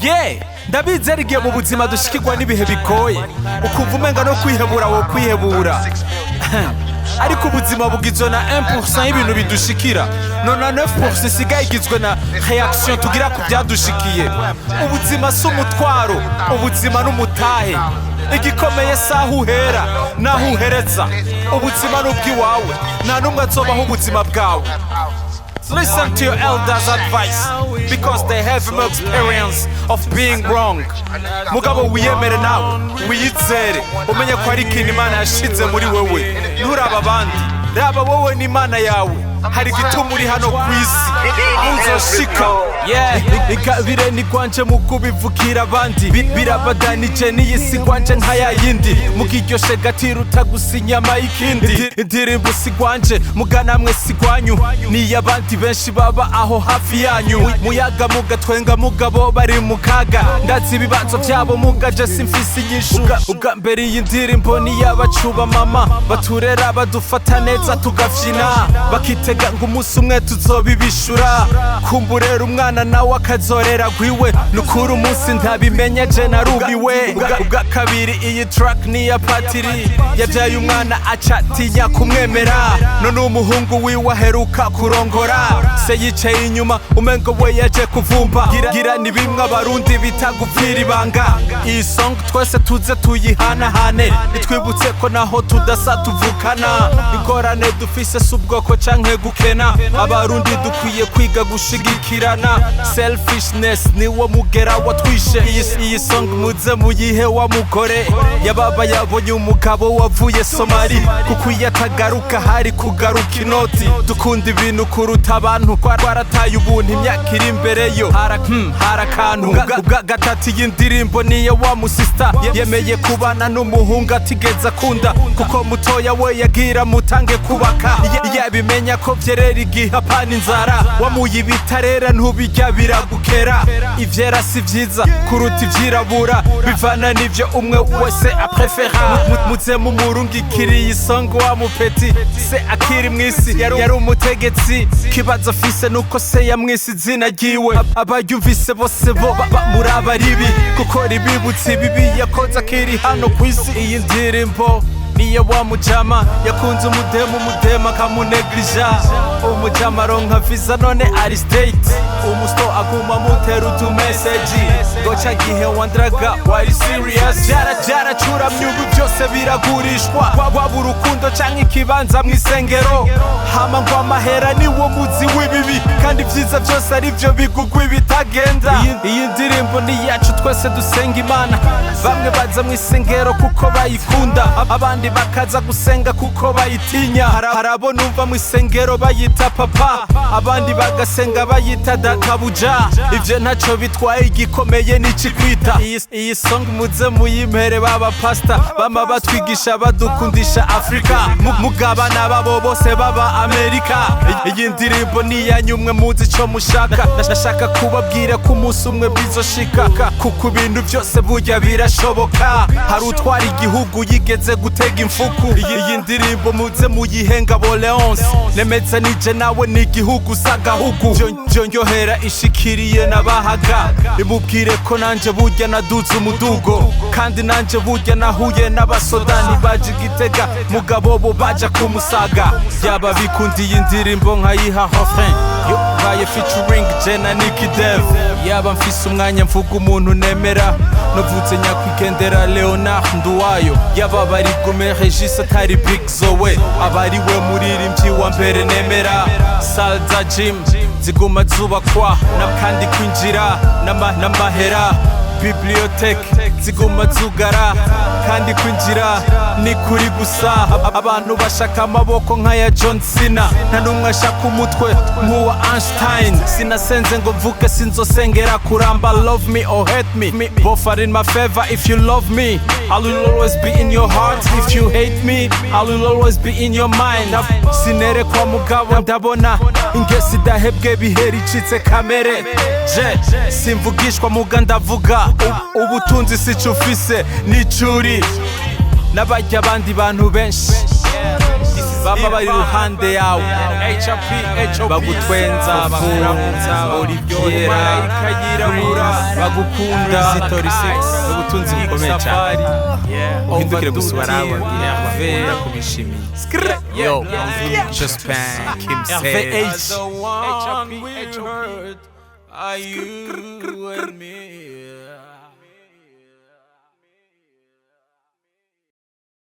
Ye, ndabizi, ari igihe mu buzima dushikirwa n'ibihe bigoye, ukumva umenga no kwihebura wo kwihebura, ariko ubuzima bugizwe na 1% y'ibintu bidushikira, 99% isigaye igizwe na réaction tugira ku byadushikiye. Ubuzima si umutwaro, ubuzima n'umutahe. Igikomeye si aho uhera n'aho uhereza. Ubuzima ni ubw'iwawe, nta n'umwe azobaho ubuzima bwawe. Listen to your elders' advice because they have more experience of being wrong. Mugabo wiyemere nawe, wiyizere, umenye ko hari ikintu Imana yashize muri wewe. Nturaba abandi, raba wowe n'Imana yawe. Hari igituma uri hano ku isi, aho uzoshika. Yeah, igabire ni gwanje mu kubivukira abandi. Birabadanije n'iyi si gwanje nka ya yindi mugiryoshe gatiruta gusa inyama y'ikindi. Indirimbo si gwanje, muganamwe si gwanyu, niyo abandi benshi baba aho hafi yanyu. Muyaga mugatwenga, mugabo bari mu kaga. Ndazi ibibazo byabo, mugaje simfise inyishu. Ubwa mbere iyi ndirimbo niyabacuba mama baturera, badufata neza tugafyina, bakitega ngo umunsi umwe tuzobibishura. Kumburera umwana nawe akazorera gwiwe, nukuri umunsi ntabimenye je narubiwe. Ubwa kabiri iyi track ni iya patiri yabyaye umwana acatinya kumwemera, none umuhungu wiwe aheruka kurongora, se yicaye inyuma umengo we yaje kuvumba. Gira ni bimwe Abarundi bita gupfira ibanga. Iyi song twese tuze tuyihanahane, itwibutse ko naho tudasa tuvukana. Ingorane dufise si ubwoko canke gukena, Abarundi dukwiye kwiga gushigikirana. Selfishness niwo mugera watwishe. Iyi song muze muyihe wa mugore yababa yabonye umugabo wavuye Somali, kuko iyo atagaruka hari kugaruka inoti. Dukunda ibintu kuruta abantu, twarataye ubuntu. Imyaka iri imbere yo hari akantu. Ubwa gatatu iyi ndirimbo niyo wa musista yemeye kubana n'umuhungu atigeze akunda, kuko mutoya we yagira mutange kubaka. Yabimenya ko vyerera igihe apana inzara wamuye ibitarera ntubijya biragukera. Ivyera si vyiza kuruta ivyirabura, bivana n'ivyo umwe wese aprefera. Muze mumurungikira iyi song wa mupeti, se akiri mw'isi yari umutegetsi. Kibazo afise nuko se yamwise izina ryiwe. Abayumvise bose bo muraba ribi, kuko ribibutse ibibi yakoze akiri hano ku isi. Iyi ndirimbo niyo wa mujama yakunze umudemu, umudemu akamuneglija. Umujama aronka visa none ari States, umusto aguma mutera utumeseji ngo ca gihe wandraga wari serious. Byaracuramye, ubu byose biragurishwa, waba urukundo canke ikibanza mw'isengero. Hama ngo amahera niwo muzi w'ibibi, kandi ibyiza byose ari byo bigugwa ibitagenda. Iyi ndirimbo ni yacu twese dusenga Imana. Bamwe baza mw'isengero kuko bayikunda, abandi bakaza gusenga kuko bayitinya. Hari abo numva mw'isengero bayita papa, abandi bagasenga bayita databuja. Ivyo ntaco bitwaye, igikomeye n'ikikwita. Iyi song muze muyimpere baba pasta bama batwigisha, badukundisha Afrika. Mugabana babo bose baba Amerika. Iyi ndirimbo ni iyanyu umwe muzi ico mushaka. Ndashaka kubabwira ko umunsi umwe bizoshika, kuko ibintu byose burya birashoboka. Hari utwara igihugu yigeze gutega imfuku. Iyi ndirimbo muze muyihe Ngabo Leonce, nemeza nije nawe ni igihugu sagahugu. Vyonyohera ishikiriye n'abahaga, imubwire ko nanje burya naduze umudugo, kandi nanje burya nahuye n'abasoda ntibaje Igitega, mugabo bo baja kumusaga. Yaba bikundiye indirimbo nkayiha refrain yo baye featuring Jenna Nicky Dev. Yaba mfise umwanya mvuga umuntu nemera, novutse nyakwigendera Leonard Nduwayo. Yaba bari gume Regis atari Big Zoe, aba ari we muririmbyi wa mbere nemera. Salle za gym ziguma zubakwa na kandi kwinjira n'amahera. Bibliothèque ziguma zugara kandi kwinjira ni kuri gusa. Abantu bashaka amaboko nk'aya John Cena, nta n'umwe ashaka umutwe nk'uwa Einstein. Sinasenze ngo mvuke, sinzosengera kuramba. Love me or hate me, both are in my favor. If you love me, I will always be in your heart. If you hate me, I will always be in your mind. Sinerekwa mugabo ndabona ingesi idahebwe bihera icitse kamere. Je simvugishwa muga ndavuga. Ubutunzi sico ufise nicuri n'abajya abandi bantu benshi. This is Baba bari iruhande yawe, bagutwenza, bakuramutsa, Oliviera, bagukunda. N'ubutunzi bukomeye cyane. Uhindukire gusa ubaraba, Herve, kubishimiye. Yo, Jospin, Kim. The one we hurt. Are you?